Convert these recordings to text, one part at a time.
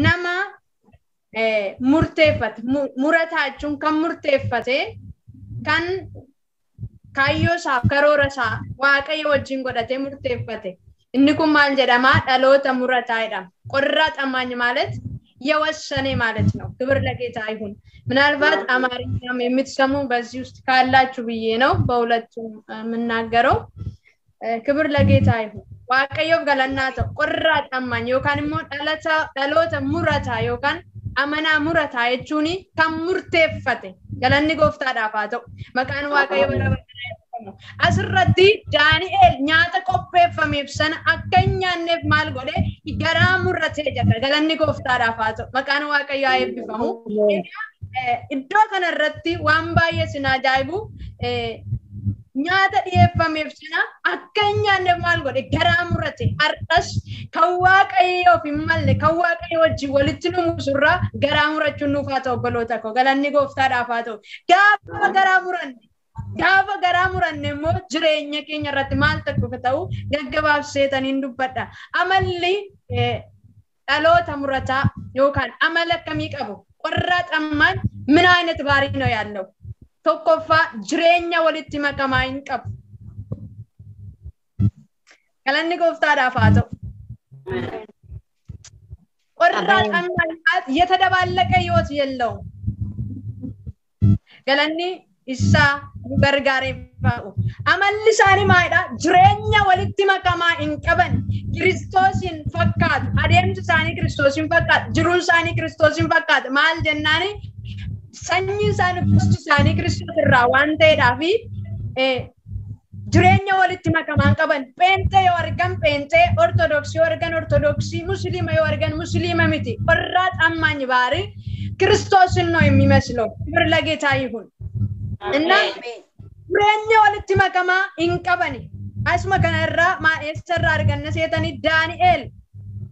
Nama murteeffate, murataa jechuun kan murteeffate, kan kaayyoo isaaf karoora isaa Waaqayyo wajjin godhatee murteeffate. Inni kun maal jedhama? Dhaloota murataa jedhama. ቆራጥ አማኝ ማለት የወሰነ ማለት ነው። ክብር ለጌታ ይሁን። ምናልባት አማርኛም የምትሰሙ በዚህ ውስጥ ካላችሁ ብዬ ነው በሁለቱም የምናገረው። ክብር ለጌታ ይሁን። Waaqayyoof galanni haa ta'u. ቆራጥ አማኝ yookaan immoo dhaloota murataa yookaan amanaa murataa jechuun kan murteeffate. Galanni gooftaadhaaf haa ta'u. Maqaan Waaqayyo bara baraan eebbifamu. Asirratti Daani'el nyaata qopheeffameef sana akka hin nyaanneef maal godhe? Garaa muratee jedha. Galanni gooftaadhaaf haa ta'u. Maqaan Waaqayyo haa eebbifamu. Egaa iddoo kanarratti waan baay'ee sin ajaa'ibu, nyaata dhiyeeffameef sana akka hin nyaanneef maal godhe? Garaa murate. Har'as kan Waaqayyoof hin malle, kan Waaqayyo wajjin walitti nu musurraa garaa murachuun nuuf haa ta'u, obboloota koo. Galanni gooftaadhaaf haa ta'u. Gaafa garaa muranne immoo jireenya keenya irratti maal tokko ta'u gaggabaabseetaniin dubbadha. Amalli dhaloota murataa yookaan amala akkamii qabu? ቆራጥ አማኝ ምን አይነት ባህሪ ነው ያለው? Tokkoffaa, jireenya walitti makamaa hin qabu. Galanni gooftaadhaaf haa ta'u. ቆራጥ አማኝ የተደባለቀ ህይወት የለውም። Galanni isaa nu gargaaree ba'u. Amalli isaanii maalidha? Jireenya walitti makamaa hin qaban. Kiristoosin fakkaatu. Adeemsi isaanii Kiristoosin fakkaatu. Jiruun isaanii Kiristoosin fakkaatu. Maal jennaani? Sanyiin isaanii, gosti isaanii Kiristoos irraa waan ta'eedhaa fi jireenya walitti makamaa hin qaban. Pheenxee yoo argan pheenxee, Ortodoksii yoo argan Ortodoksii, Musliima yoo argan Musliima miti. ቆራጥ አማኝ ባህሪ ክርስቶስን ነው የሚመስለው። ክብር ለጌታ ይሁን። እና jireenya walitti makamaa hin qabani. Asuma kanarraa maa eessarraa arganna seetanii? Daani'eel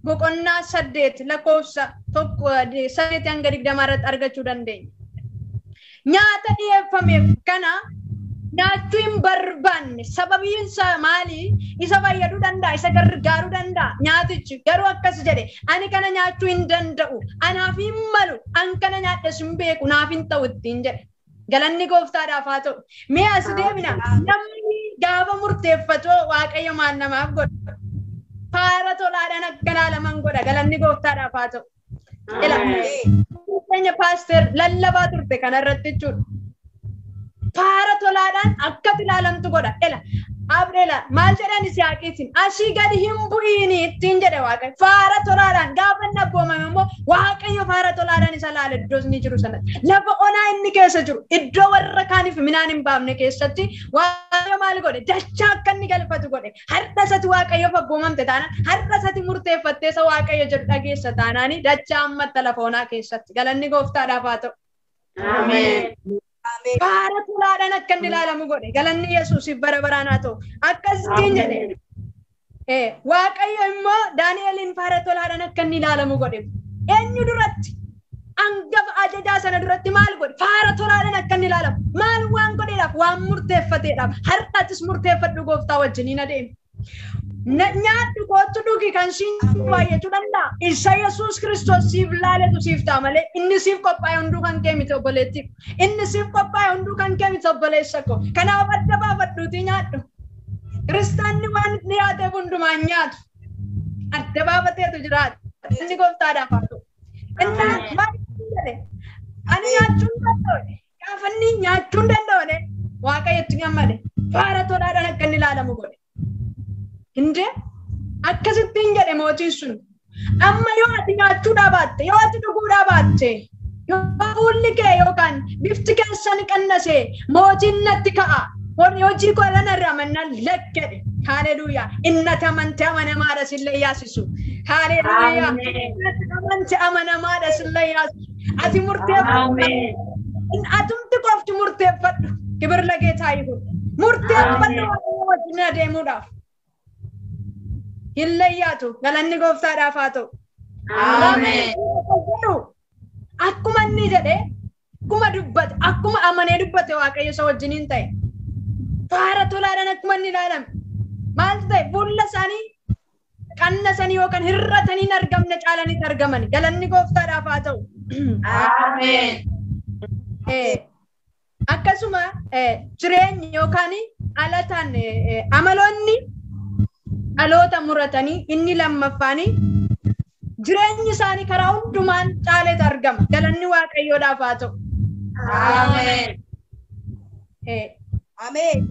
boqonnaa 8 lakkoofsa 1 8 hanga 20 irratti argachuu dandeenya. Nyaata dhiyeeffameef kana nyaachuu hin barbaanne. Sababiin isaa maali? Isa fayyaduu danda'a, isa gargaaruu danda'a nyaatichi. Garuu akkas jedhe: "Ani kana nyaachuu hin danda'u, anaaf hin malu, an kana nyaadhes hin beeku, naaf hin ta'u" ittiin jedhe. Galanni gooftaadhaaf haa ta'u. Mee as deebina. Namni gaafa murteeffatu Waaqayyo maal namaaf godha? Faara tolaadhaan akka ilaalaman godha. Galanni gooftaadhaaf haa ta'u. Ila keenya paaster lallabaa turte kanarratti jechuudha. Faara tolaadhaan akka ilaalamtu godha. Ila Abreela maal jedhan Isiyaaqiitiin? "Asii gadi hin bu'iini" ittiin jedhe Waaqayyo. Faara tolaadhaan gaafa inni abboomame immoo Waaqayyo faara tolaadhaan isa laala iddoo inni jiru sanatti. Lafa onaa inni keessa jiru, iddoo warra kaaniif midhaan hin baafne keessatti Waaqayyo maal godhe? Dachaa akka inni galfatu godhe. Har'a isatti Waaqayyoof abboomamte taanaan, har'a isatti murteeffattee isa Waaqayyo jedhu dhageessa taanaani, dachaa ammatti lafa onaa keessatti. Galanni gooftaadhaaf haa ta'u. Faara tolaadhaan akka inni ilaalamu godhe. Galanni Yesuusiif bara baraan haa ta'u. Akkasittiin jedhe. Waaqayyo immoo Daani'eliin faara tolaadhaan akka inni ilaalamu godhe. Eenyu duratti? Hangafa ajajaa sana duratti maal godhe? Faara tolaadhaan akka inni ilaalamu. Maal waan godheedhaaf? Waan murteeffateedhaaf. Har'atis murteeffadhu, gooftaa wajjiniin adeemu. Nyaadhu, kootu, dhugi kan siin baay'achuu danda'a. Isa Yesuus Kiristoos siif laaletu siif ta'a malee inni siif qophaa'e hunduu kan kee miti, obboleettii. Inni siif qophaa'e hunduu kan kee miti, obboleessa koo. Kanaaf adda baafadhuutii nyaadhu. Kiristaanni waan dhiyaateef hundumaan nyaatu. Adda baafateetu jiraata. Inni gooftaadhaaf haa ta'u. Innaan maal jedhe? "Ani nyaachuu hin danda'u." Gaafa inni nyaachuu hin danda'u Waaqayyotti gammade. Faara tolaadhaan akka inni ilaalamu godhe. Hindee akkasittiin jedhe mootiin sun. "Amma yoo ati nyaachuu baatte, yoo ati dhuguu baatte, yoo fuulli kee yookaan bifti keessan qannase, mootiin natti ka'a. Hojii koo irra narraa mannaan lakkedhe." Haleluuyaa. Innati amante amanamaadha sillee yaasisu. Haleluuyaa. Innati amante amanamaadha sillee yaasisu. Ati murteeffadhu. Atumti qofti murteeffadhu. ክብር ለጌታ ይሁን. Murteeffadhu Waaqayyo wajjin adeemuudhaaf. Hin leeyyaatu. Galanni gooftaadhaaf haa ta'u. Jedhu akkuma inni jedhe, akkuma dubbate, akkuma amanee dubbate, Waaqayyo isa wajjiniin ta'e. Faara tolaadhaan akkuma inni ilaalame. Maaltu ta'e? Fuula isaanii Qannasanii yookaan hir'atanii hin argamne caalanii argaman. Galanni gooftaadhaaf haa ta'u. Ameen. Akkasuma jireenyi yookaan dhalataan amaloonni dhaloota muratanii inni lammaffaanii jireenyi isaanii karaa hundumaan caaletu argama. Galanni Waaqayyoodhaaf haa ta'u. Ameen. Ameen.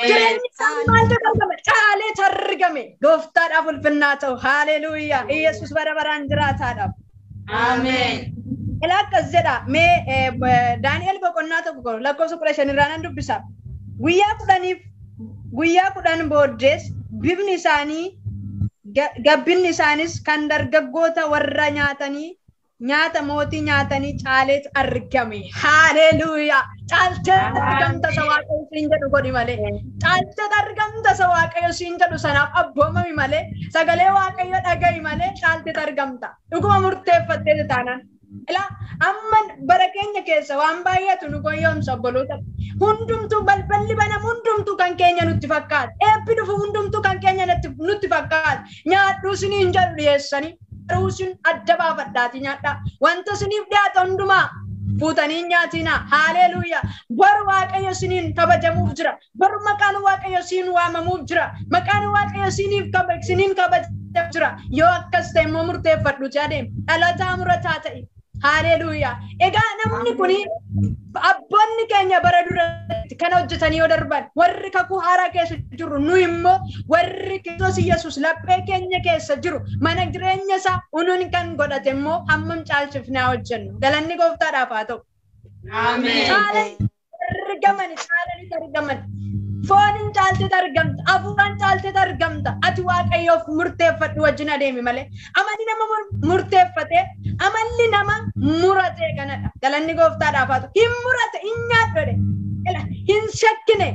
Jireenyi isaanii maaltu argame? Caaleetu argame. Gooftaadhaaf ulfinnaa ta'u. Haaleluuyaa. Iyesuus bara baraan jiraataadhaaf. Ameen. Ilaa akkas jedha. Mee Daani'el boqonnaa 1 lakkoofsa 15 irraa nan dubbisa. Guyyaa 10 booddees bifni isaanii gabbinni isaanis kan dargaggoota warra nyaatanii nyaata mootii nyaatanii caaleetu argame. Haaleluuyaa. Caaltee argamta isa Waaqayyo siin jedhu godhi malee. Caaltee argamta isa Waaqayyo siin jedhu sanaaf abboomami malee. Sagalee Waaqayyo dhaga'i malee caaltee argamta. Dhuguma murteeffattee taanaan. Ilaa amma bara keenya keessa waan baay'eetu nu goyoomsa obboloota. Hundumtuu balballi banamu hundumtuu kan keenya nutti fakkaata. Eebbi dhufu hundumtuu kan keenya nutti fakkaata. Nyaadhuu isiniin jedhu dhiyeessanii. Garuu isin adda baafadhaatii nyaadhaa. Wanta isiniif dhiyaate hundumaa fuutanii nyaatinaa. Haaleluuyaa. Boru Waaqayyo isiniin kabajamuuf jira. Boru maqaan Waaqayyo isiin waamamuuf jira. Maqaan Waaqayyo isiniin kabajamuuf jira. Yoo akkas ta'e immoo murteeffadhu adeemi. Dhalataa murataa ta'i. Haaleluuyaa. Egaa namni kuni abboonni keenya bara duratti kana hojjetanii yoo darban warri kakuu haaraa keessa jiru nu immoo warri Kiristoos Iyesuus laphee keenya keessa jiru mana jireenya isaa unuun kan godhate immoo hammam caalchifnaa hojjennu. Galanni gooftaadhaaf haa ta'u. Ameen. Caalanii argaman, caalanii argaman. Fooniin caaltee argamta, hafuuraan caaltee argamta. Ati Waaqayyoof murteeffadhu wajjin adeemi malee. Amalli nama murteeffate, amalli nama murate kanadha. Galanni gooftaadhaaf haa ta'u. Hin murate, hin nyaadhu jedhe. Hin shakkine.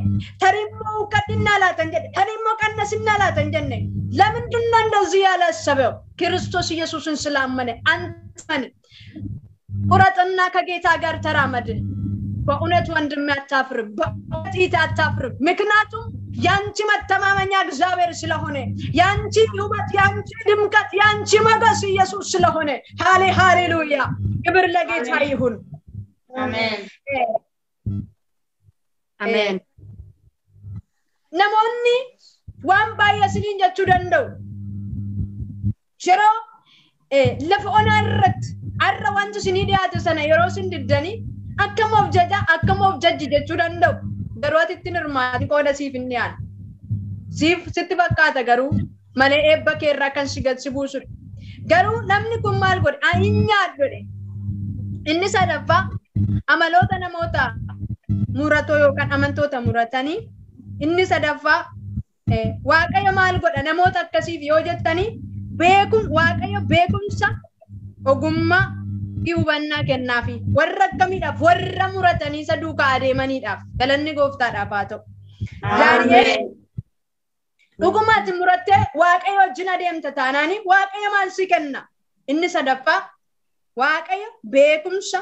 Tarimmoo uffadhinnaa laatan jedhe. Tarimmoo qannasinnaa laatan jenne. ለምንድን ነው እንደዚህ ያላሰበው? ክርስቶስ ኢየሱስን ስላመነ። አንተን ቁረጥና ከጌታ ጋር ተራመድ። በእውነት ወንድሜ አታፍርም፣ በእውነት እህቴ አታፍርም። ምክንያቱም ያንቺ መተማመኛ እግዚአብሔር ስለሆነ፣ ያንቺ ውበት፣ ያንቺ ድምቀት፣ ያንቺ ሞገስ ኢየሱስ ስለሆነ። ሃሌሉያ። ክብር ለጌታ ይሁን። Ameen. Ameen. Namoonni waan baay'ee isiniin jechuu danda'u. Yeroo lafa onaa irratti har'a wanti isinii dhiyaate sana yeroo isin diddanii akkam of jaja akkam of jajji jechuu danda'u. Garuu ati ittiin hirmaatin qooda siif hin dhiyaanne. Siif sitti fakkaata garuu malee eebba kee irraa kan si gad si buusudha. Garuu namni kun maal godhe? Ani hin nyaadhu jedhe. Inni sadaffaa amaloota namoota muratoo yookaan amantoota muratanii inni sadaffaa Waaqayyo maal godha namoota akkasiif yoo jettanii Waaqayyo beekumsa ogummaa fi hubannaa kennaafi warra akkamiidhaaf warra muratanii isa duukaa adeemaniidhaaf galanni gooftaadhaaf haa ta'u. Daani'el dhugumaatti murattee Waaqayyo wajjin adeemta taanaanii Waaqayyo maal si kenna? Inni sadaffaa Waaqayyo beekumsa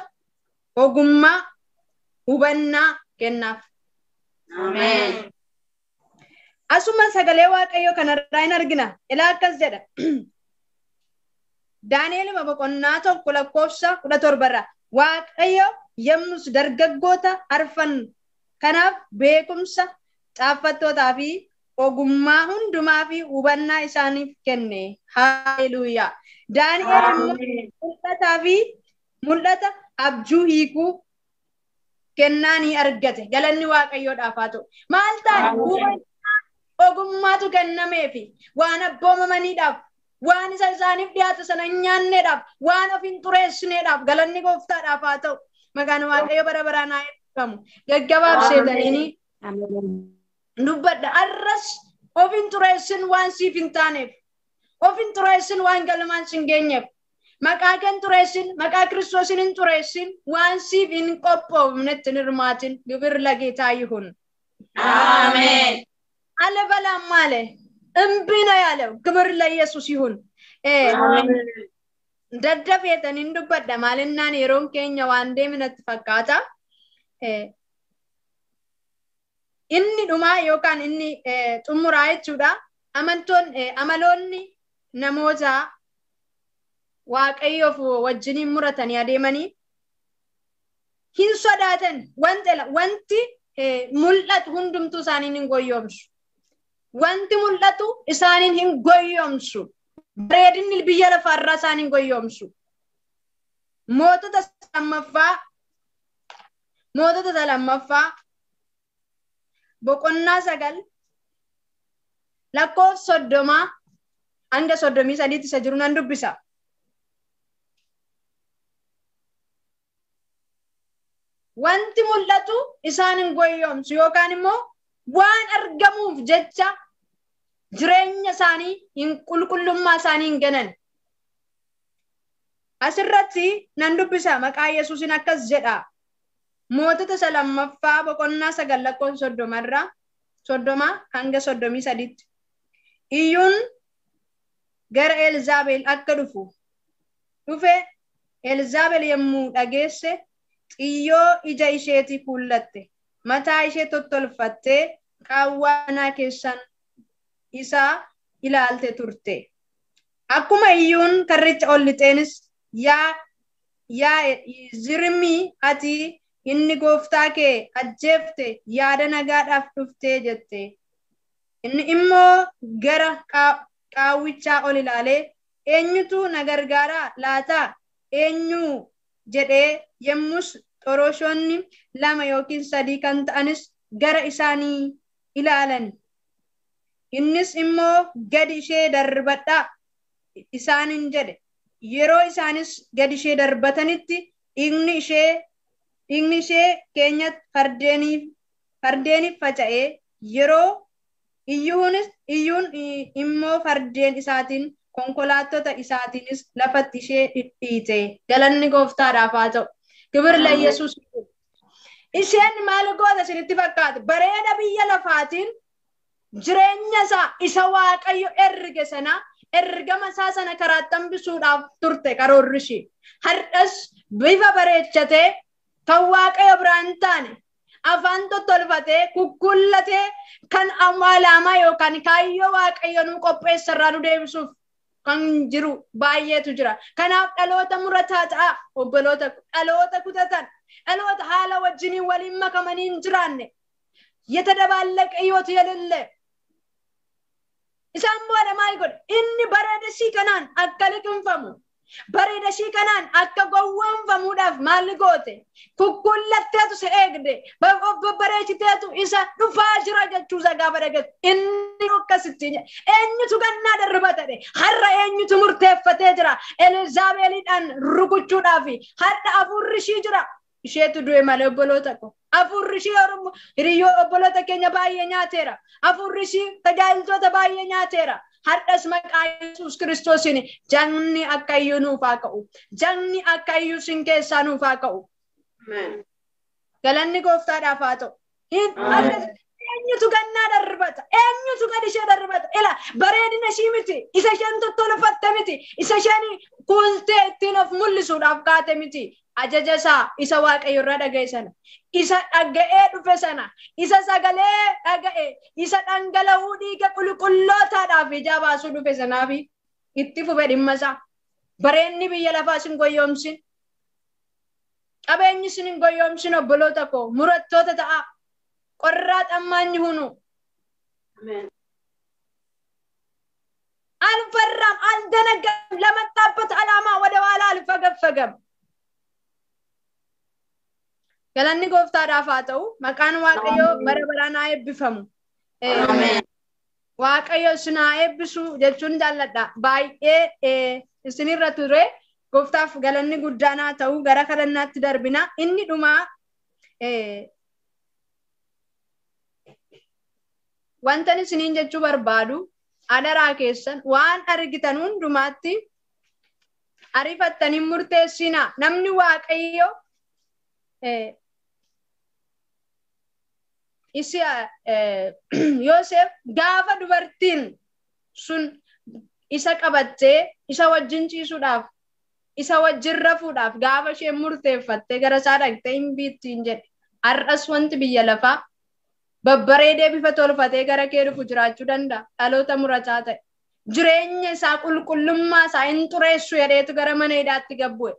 ogummaa hubannaa kennaaf. Ameen. Asuma sagalee Waaqayyoo kanarraa hin argina. Ilaa akkas jedha. Daani'el boqonnaa 1 lakkoofsa 17 irraa. Waaqayyo yommus dargaggoota arfan kanaaf beekumsa caaffattootaa fi ogummaa hundumaa fi hubannaa isaaniif kenne. Haaleluuyaa. Daani'el immoo mul'ataa fi mul'ata abjuu hiikuu kennaa ni argate. Galanni Waaqayyoodhaaf haa ta'u. Maal taane hubannaa ogummaatu kennameefi waan abboomamaniidhaaf waan isa isaaniif dhiyaate sana hin nyaanneedhaaf waan of hin xureessineedhaaf galanni gooftaadhaaf haa ta'u. Maqaan Waaqayyo bara baraan haa eebbifamu. Gaggabaabseetaniini dubbadha. Arras of hin xureessin waan siif hin taaneef, of hin xureessin waan galmaan sin geenyeef, maqaa kee hin xureessin, maqaa Kiristoosin hin xureessin, waan siif hin qophoofnetti hin hirmaatin. ግብር ለጌታ ይሁን። አሜን። አልበላም አለ፣ እምቢ ነው ያለው። ክብር ለኢየሱስ ይሁን። Daddafeetaniin dubbadha maalinnaan yeroon keenya waan deemnatti fakkaata. Inni dhumaa yookaan inni xumuraa jechuudha. Amantoon amaloonni namoota Waaqayyoof wajjiniin muratanii adeemanii hin sodaatan. Wanti mul'atu hundumtuu isaaniin hin goyyomsu. Wanti mul'atu isaaniin hin goyyomsu. Bareedinni biyya lafaarraa isaaniin goyyomsu. Mootota lammaffaa boqonnaa 9 lakkoofsa 30 hanga 33 isa jiru nan dubbisa. Wanti mul'atu isaan hin goyyomsu yookaan immoo waan argamuuf jecha jireenya isaanii hin qulqullummaa isaanii hin ganan. Asirratti nan dubbisa maqaa Yesuusin akkas jedha. Mootota isa lammaffaa boqonnaa 9 lakkoofsa 30 hanga 33. Iyyuun gara Elzaabel akka dhufe Elzaabel yommuu dhageesse xiyyoo ija isheetii kuullatte, mataa ishee tottolfattee qaawwaa manaa keessan isaa ilaalte turte. Akkuma iyyuun karricha ol lixeenis yaa zirmii ati inni gooftaa kee ajjeefte yaada nagaadhaaf dhuftee jette. Inni immoo gara qaawwichaa ol ilaalee eenyutu na gargaaraa laata eenyu jedhee yemmus xoroshoonni 2 yookiin 3 kan ta'anis gara isaanii ilaalan. Innis immoo gadi ishee darbadhaa isaanin jedhe. Yeroo isaanis gadi ishee darbatanitti dhiigni ishee keenya fardeeniif faca'ee yeroo iyyuun immoo fardeen isaatiin konkolaattota isaatiinis lafatti ishee dhidhiite. Galanni gooftaadhaaf haa ta'u. Kibir la Yesuus. Isheen maal goota isinitti fakkaata? Bareeda biyya lafaatiin jireenya isaa isa Waaqayyo erge sana ergama isaa sana karaatti hambisuudhaaf turte karoorri ishee. Har'as bifa bareechatee kan Waaqayyo biraa hin taane afaan tottolfatee kukkullatee kan alaamaa yookaan kaayyoo Waaqayyo nuu qopheessarraa nu deebisuuf kan jiru baay'eetu jira. Kanaaf dhaloota murataa ta'a obboloota, dhaloota kutatan, dhaloota haala wajjiniin waliin makamanii hin jiraanne የተደባለቀ ህይወት የሌለ isaan booda maal godhe? Inni bareeda ishii kanaan akka liqinfamu, bareeda ishii kanaan akka gowwoomfamuudhaaf maal goote? Kukkullatteetu si eegde, babbareechiteetu isa dhufaa jira jechuusa gaafa dhageessu inni akkasitti eenyutu gannaa darbata dhe? Har'a eenyutu murteeffatee jira Elizaabeeliidhaan rukuchuudhaaf? Har'a hafuurri ishii jira. Isheetu du'e malee obboloota ko. Hafuurri ishii Oromoo hiriyyoo obboloota keenya baay'ee nyaateera. Hafuurri ishii tajaajiltoota baay'ee nyaateera. Har'as maqaa Yesuus Kiristoosiin jagni akka iyyuu nuuf haa ka'u. Jagni akka iyyuu sin keessaa nuuf haa ka'u. Galanni gooftaadhaaf haa ta'u. Eenyutu gannaa darbata? Eenyutu gad ishee darbata? Ila bareedina ishii miti. Isa isheen tottolfatte miti. Isa isheen kuultee ittiin of mul'isuudhaaf kaate miti. Ajaja isaa isa Waaqayyo irraa dhaga'e sana, isa dhaga'ee dhufe sana, isa sagalee dhaga'e, isa dhangala'uu dhiiga qulqullootaadhaaf ijaa baasuu dhufe sanaaf itti fufe dhimma isaa. Bareenni biyya lafaa sin goyyomsin. Qabeenyi sin hin goyyomsin obboloota koo murattoota ta'a. Qorraa xammaanyi hunu. አልፈራም፣ አልደነገም። ለመጣበት ዓላማ ወደ ኋላ አልፈገፈገም። Galanni gooftaadhaaf haa ta'u. Maqaan Waaqayyoo bara baraan haa eebbifamu. Waaqayyo isin haa eebbisu jechuun jaalladha. Baay'ee isinirra ture. Gooftaaf galanni guddaan haa ta'u. Gara kadhannaatti darbina. Inni dhumaa wantan isiniin jechuu barbaadu adaraa keessan waan argitan hundumaatti ariifattanii murteessinaa. Namni Waaqayyo isi Yoosef gaafa dubartiin sun isa qabattee isa wajjin ciisuudhaaf isa wajjin rafuudhaaf gaafa isheen murteeffattee gara isaa dhaqxee hin biittiin jedhe. Har'as wanti biyya lafaa Babbareedee bifa tolfatee gara kee dhufu jiraachuu danda'a. Dhaloota murataa ta'e. Jireenya isaa qulqullummaa isaa hin xureessu jedheetu gara mana hidhaatti gad bu'e.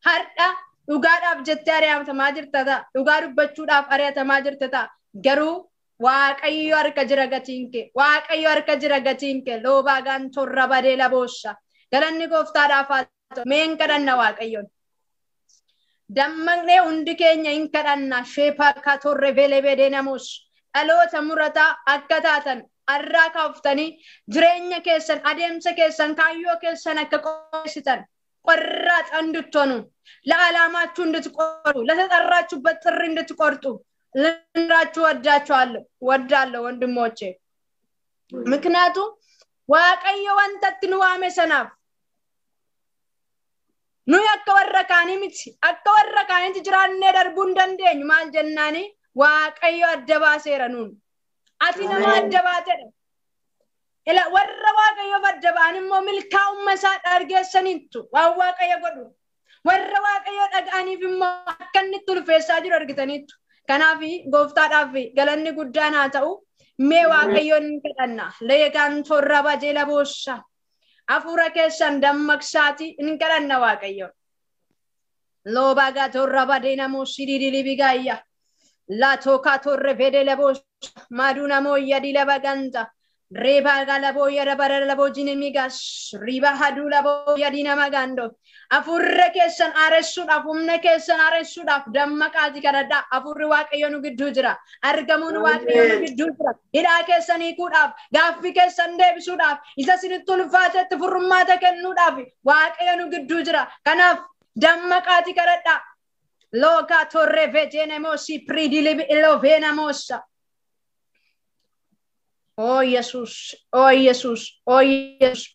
Har'a dhugaadhaaf jettee ari'atamaa jirta ta'a. Dhugaa dubbachuudhaaf ari'atamaa jirta ta'a. Garuu Waaqayyo harka jira gatiin kee. Waaqayyo harka jira gatiin kee. Loobaa gaantorra badee laboossa. Galanni gooftaadhaaf haa ta'u. Mee hin kadhanna Waaqayyoon. Dammaqnee hundi keenya hin kadhanna. Sheepaa katorre belebedee namoos. Dhaloota murataa akka taatan arraa kaaftanii jireenya keessan, adeemsa keessan, kaayyoo keessan akka qopheessitan ቆራጥ እንድትሆኑ ለዓላማችሁ እንድትቆርጡ ለተጠራችሁበት ጥሪ እንድትቆርጡ ልንራችሁ ወዳችኋለሁ ወዳለሁ ወንድሞቼ። ምክንያቱም Waaqayyo wantatti nu waame sanaaf nuyi akka warra kaanii miti. Akka warra kaaniitti jiraannee darbuu hin dandeenyu. Maal jennaani? Waaqayyo adda baaseera nuun. Ati nama adda baatedha. Ila warra Waaqayyoof adda ba'an immoo milkaa'ummaa isaa argeessaniittu waan Waaqayyo godhu. Warra Waaqayyo dhaga'aniif immoo akka inni itti ulfeessaa jiru argitaniittu. Kanaaf gooftaadhaaf galanni guddaan haa ta'u. Mee Waaqayyoon hin kadhanna. Leegaan torra bajeela boossa. Hafuura keessan dammaqsaati hin kadhanna Waaqayyoon. Loobagaa torra badee namoo sididili bigaayya. Laatookaa torre fedee laboossa. Maduu namoo yadi labaganta. Reba galabo yada bara labo jinimigas. Riba hadu labo yadi namagando. Afurre keessan aaressuudhaaf, humna keessan aaressuudhaaf dammaqaati kadhadhaa. Afurri Waaqayyo nu gidduu jira. Argamuun Waaqayyo nu gidduu jira. Hidhaa keessan hiikuudhaaf, gaaffii keessan deebisuudhaaf, isa isinitti ulfaatetti furmaata kennuudhaaf Waaqayyo nu gidduu jira. Kanaaf dammaqaati kadhadhaa. Lookaa torre vejenemosi pridilibi iloveenamosa. Oo Yesuus, oo Yesuus, oo Yesuus.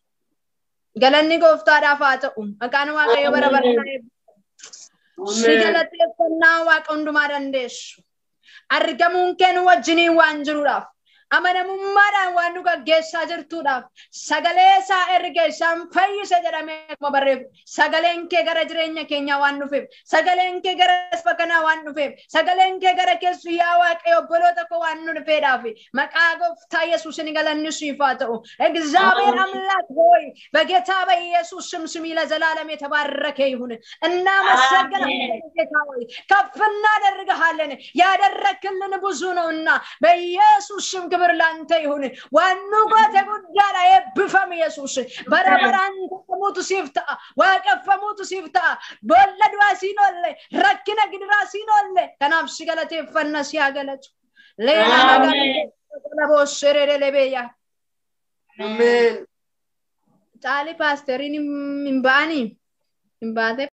Galanni gooftaadhaaf haa ta'u. Maqaan Waaqayyo bara baraan haa eebbifamu. Si galateeffannaa Waaqa hundumaa dandeessu. Argamuun kee nu wajjiniin waan jiruudhaaf. Amanamummaadhaan waan nu gaggeessaa jirtuudhaaf. Sagalee isaa erge isaan fayyise jedhamee akkuma barreeffamu. Sagaleen kee gara jireenya keenyaa waan dhufeef. Sagaleen kee gara saba kanaa waan dhufeef. Sagaleen kee gara keessu yaa Waaqayyo obboloota koo waan nu dhufeedhaaf. Maqaa gooftaa Yesuusin galanni siif haa ta'u. እግዚአብሔር አምላክ ሆይ በጌታ በኢየሱስ ስም ስም ለዘላለም የተባረከ ይሁን። እናመሰግናለን ጌታ ሆይ፣ ከፍ እናደርግሃለን። ያደረክልን ብዙ ነውና በኢየሱስ ስም ክብር ላንተ ይሁን። ዋኑ ጎተ ጉዳዳ eebbifam Yesuus. Bara baraan famuutu siif ta'a. Waaqeffamuutu siif ta'a. Boolla du'aa siin oolle, rakkina gidiraa siin oolle. Kanaaf si galateeffanna si haa galatu. Leelaa nagaa boossereelebeeyya. Ameen. Caali paasteriin hin ba'anii? Hin baate.